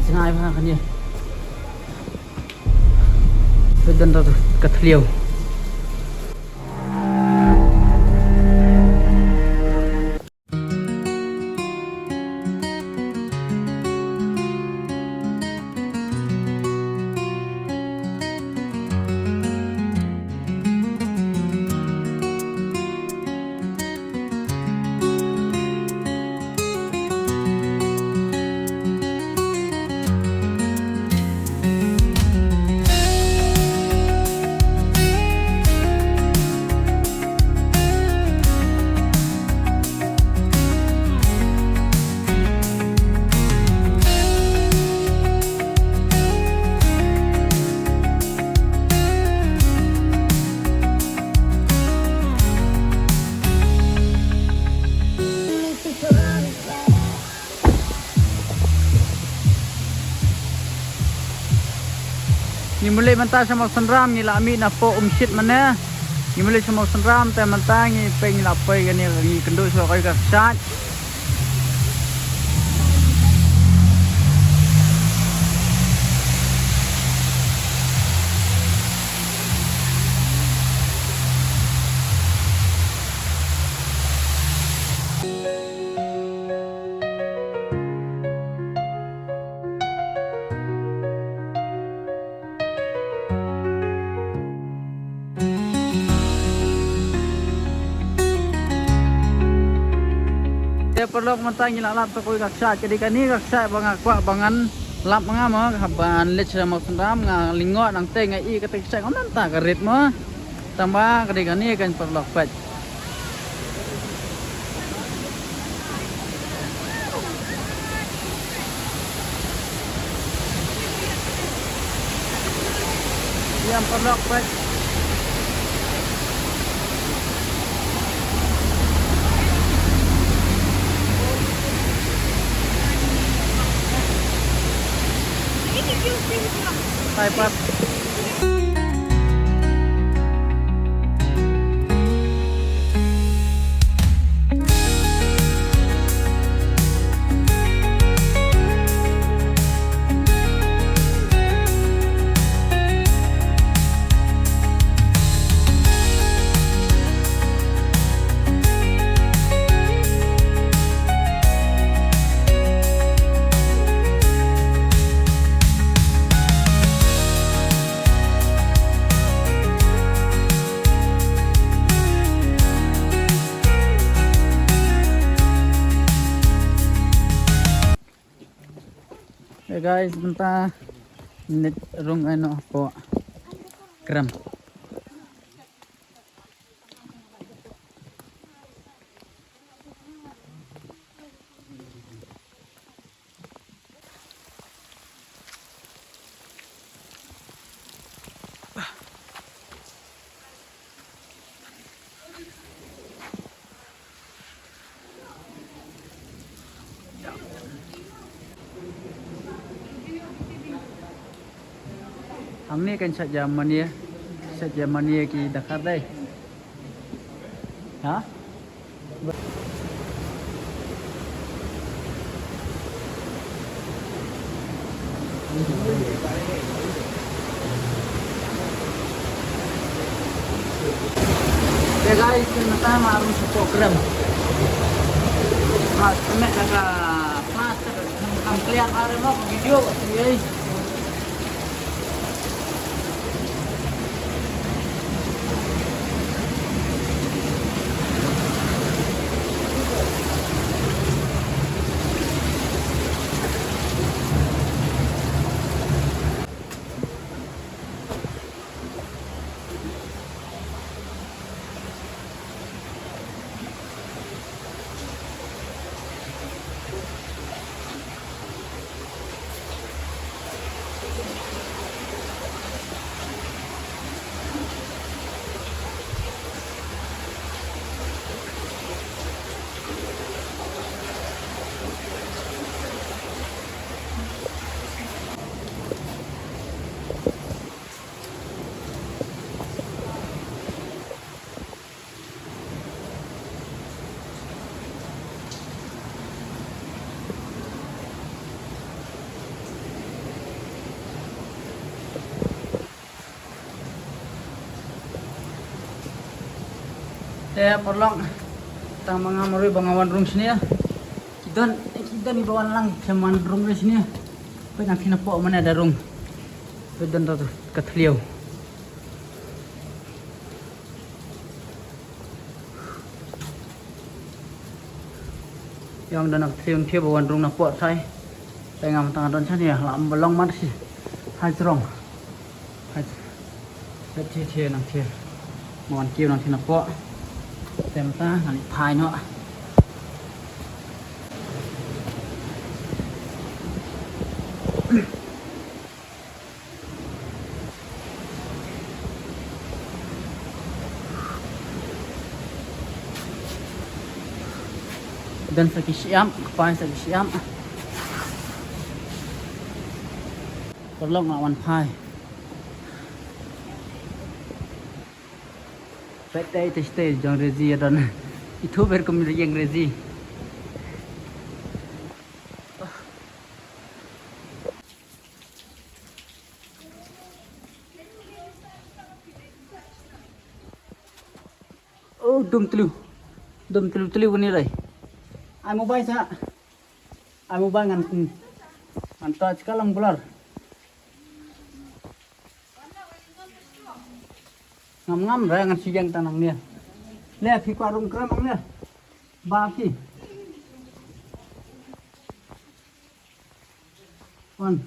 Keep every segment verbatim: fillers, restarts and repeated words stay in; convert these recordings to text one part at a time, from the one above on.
Ngai bha kane. Peit don ta ka thliew. Ngi mlei mynta sha Mawsynram, ngi la mih napoh Umshit mane. Ngi mlei sha Mawsynram, te mynta ngi pei ngi la poi kane, ngi kynduh sha ka Roi ka Kshaid. Te paralok, mynta ngi la lap sha ka Roi ka Kshaid, ka dei kane ka kshaid ba nga kwah ba ngan lap nga mo, haba ngan leit sha Mawsynram, nga lyngngoh nangta nga ïohi kata ka kshaid, ngam nang ta ka rit mo. Tangba ka dei kane kan, paralok, peit. Ïa, paralok, peit. Hai, pat. Hey guys, mynta ngi rung ïa noh hapoh Krem. Hangne kan sait ïa mane, sait ïa mane ki dakar dei. Ha? Hey guys, mynta ma rung sha Krem. Ma connect ka flash ka kam clear ma rung video ka. Eh, paralok. Tang ba nga marwei ba nga wan rung shane. Ki don, ki don kiba wan lang, ki wan rung re shane. Peit nangthie napoh mane da rung. Peit don da ka thliew. Ïa don ka thliew, thliew ba wan rung napoh thai. Te nga mynta nga don shane, la ym ba long mar shi. Hai jrong. Hai. Te thie thie nangthie. Ba wan kiew nangthie napoh. Te mynta ngan leit phai noh. Don sa ki shyiap, ka phai sa ki shyiap. Paralok nga wan phai. Peit te te te jong Rezi ïa don. Itu ber kum ïeng Rezi. Oh, dum tlu. Dum tlu tlu ni rai. Ai mobile sa. Ai mobile ngan, ngan torch ka long blur. Ngam ngam re ngan shu ïeng tang nangne. Le phi kwah rung kren nangne. Ba phi. Wan.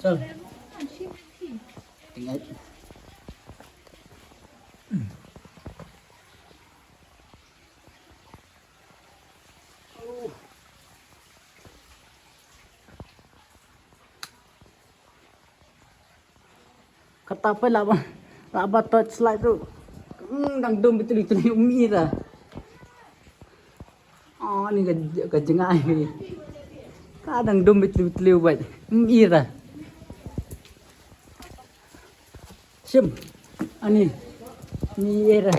Chal. Tinggal. Kata phi lah ba, lah ba torch light tu. Hmm, dang dum betul betul ym i ra. Oh, ni ka, ka jngai. Ka dang dum betul betul bad. Ym i ra. Sim. Ani. Ym i ra.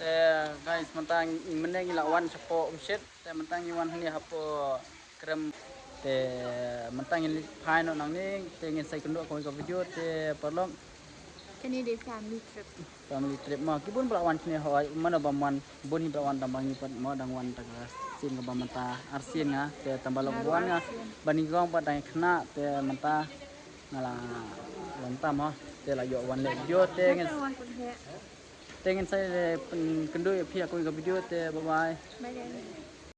Te guys, mynta ngi, mynne ngi la wan shapoh Umshet. Te mynta ngi wan hangne hapoh Krem. Te mynta ngin leit phai noh nangne. Te ngin sa ïakynduh ha kawei ka video. Te paralok, kane dei family trip. Family trip mo. Ki bun ba la wan shane hooid, mano bym wan, bun hi ba la wan tang ba ngi pat mo dang wan tang ka sien kaba mynta arsien nga, te tang ba lok ba wan nga. Arsien. Ba nyngkong pat dang khynnah, te mynta nga la wan tam mo, te la ïoh wan leh video, te ngin, te ngin sa, eh, pynkynduh ïa phi ha kawei ka video, te bye bye. Bye guys.